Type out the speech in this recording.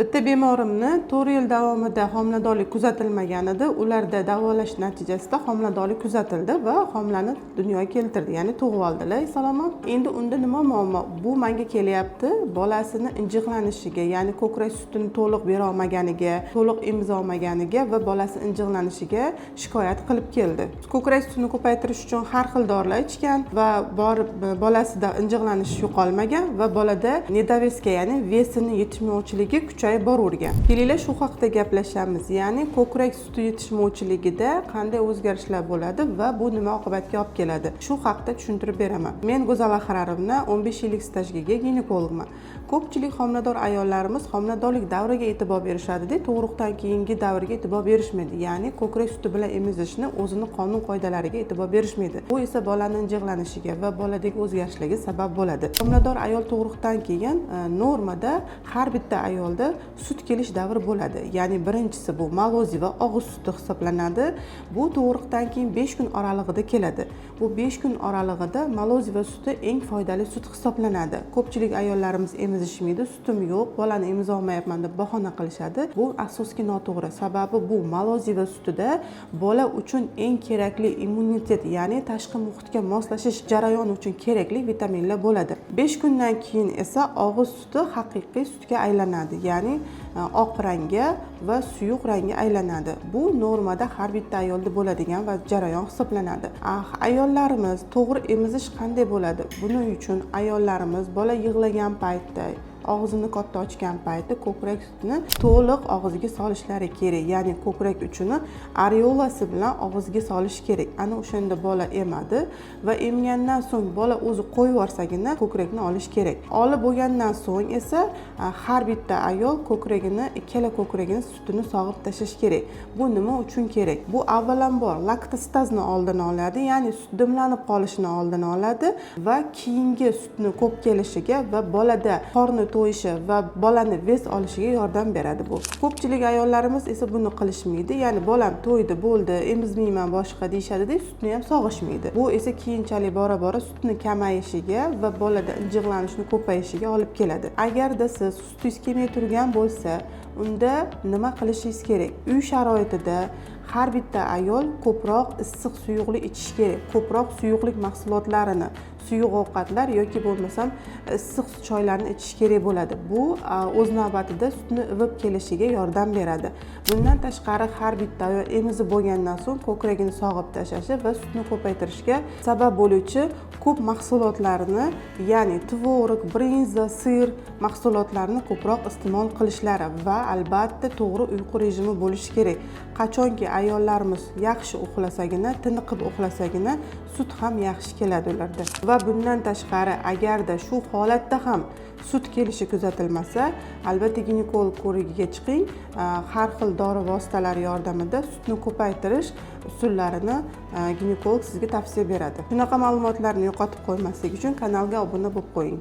Bitta bemorimni 4 yil davomida homiladorlik kuzatilmagan edi. Ularda davolash natijasida homiladorlik kuzatildi va homilani dunyoga keltirdi, ya'ni tug'ib oldilar salomat. Endi unda nima muammo? Bu manga kelyapti bolasini injiqlanishiga, ya'ni ko'krak sutini to'liq bera olmaganiga, to'liq emiza olmaganiga va bolasi injiqlanishiga shikoyat qilib keldi. Ko'krak sutini ko'paytirish uchun har xil dorilar ichgan va borib bolasida injiqlanish yo'qolmagan va bolada недовеска, ya'ni вес ini yetishmovchiligi kuchayib boravergan. Kelinglar, shu haqida gaplashamiz, ya'ni ko'krak suti yetishmovchiligida qanday o'zgarishlar bo'ladi va bu nima oqibatga olib keladi, shu haqda tushuntirib beraman. Men Go'zal Ahrarovna, 15 yillik stajga ega ginekologman. Ko'pchilik homilador ayollarimiz homiladorlik davriga e'tibor berishadida, tug'ruqdan keyingi davrga e'tibor berishmaydi, ya'ni ko'krak suti bilan emizishni o'zini qonun qoidalariga e'tibor berishmaydi. Bu esa bolani injiqlanishiga va boladagi o'zgarishlarga sabab bo'ladi. Homilador ayol tug'ruqdan keyin normada har bitta ayolda sut kelish davri bo'ladi, ya'ni birinchisi bu молозиво, og'iz suti hisoblanadi. Bu tug'ruqdan keyin 5 kun oralig'ida keladi. Bu 5 kun oralig'ida молозиво suti eng foydali sut hisoblanadi. Ko'pchilik ayollarimiz emizishmaydi, "Sutim yo'q, bolani emiza olmayapman", deb bahona qilishadi. Bu afsuski noto'g'ri, sababi bu молозиво sutida bola uchun eng kerakli immunitet, ya'ni tashqi muhitga moslashish jarayoni uchun kerakli vitaminlar bo'ladi. 5 kundan keyin esa og'iz suti haqiqiy sutga aylanadi, ya'ni oq rangga va suyuq rangga aylanadi. Bu normada har bitta ayolda bo'ladigan va jarayon hisoblanadi. Ayollarimiz, to'g'ri emizish qanday bo'ladi? Buning uchun ayollarimiz bola yig'lagan paytda, og'zini katta ochgan payti ko'krak sutini to'liq og'ziga solishlari kerak, ya'ni ko'krak uchini areolasi bilan og'ziga solish kerak. Ana o'shanda bola emadi va emgandan so'ng bola o'zi qo'yib yuborsagina ko'krakni olish kerak. Olib bo'lgandan so'ng esa har bitta ayol ko'kragini, ikkala ko'kragini sutini sog'ib tashlash kerak. Bu nima uchun kerak? Bu avvalambor laktostazni oldini oladi, ya'ni sut dimlanib qolishini oldini oladi va keyingi sutni ko'p kelishiga va bolada qorni to'yishi va bolani вес olishiga yordam beradi bu. Ko'pchilik ayollarimiz esa buni qilishmaydi, ya'ni "Bolam to'ydi, bo'ldi, emizmayman boshqa", deyishadida, sutni ham sog'ishmaydi. Bu esa keyinchalik bora bora sutni kamayishiga va bolada injiqlanishni ko'payishiga olib keladi. Agarda siz sutingiz kelmay turgan bo'lsa, unda nima qilishingiz kerak? Uy sharoitida har bitta ayol ko'proq issiq suyuqlik ichishi kerak, ko'proq suyuqlik mahsulotlarini, suyuq ovqatlar yoki bo'lmasam issiq choylarni ichish kerak bo'ladi. Bu o'z navbatida sutni ivib kelishiga yordam beradi. Bundan tashqari, har bitta ayol emizib bo'lgandan so'ng ko'kragini sog'ib tashlashi va sutni ko'paytirishga sabab bo'luvchi ko'p mahsulotlarni, ya'ni tvorog, brinza, сыр mahsulotlarini ko'proq iste'mol qilishlari va albatta to'g'ri uyqu rejimi bo'lishi kerak. Qachonki ayollarimiz yaxshi uxlasagina, tiniqib uxlasagina, sut ham yaxshi keladi ularda. Va bundan tashqari, agarda shu holatda ham sut kelishi kuzatilmasa, albatta ginekolog ko'rigiga chiqing. Har xil dori vositalari yordamida sutni ko'paytirish usullarini ginekolog sizga tavsiya beradi. Shunaqa ma'lumotlarni yo'qotib qo'ymaslik uchun kanalga obuna bo'lib qo'ying.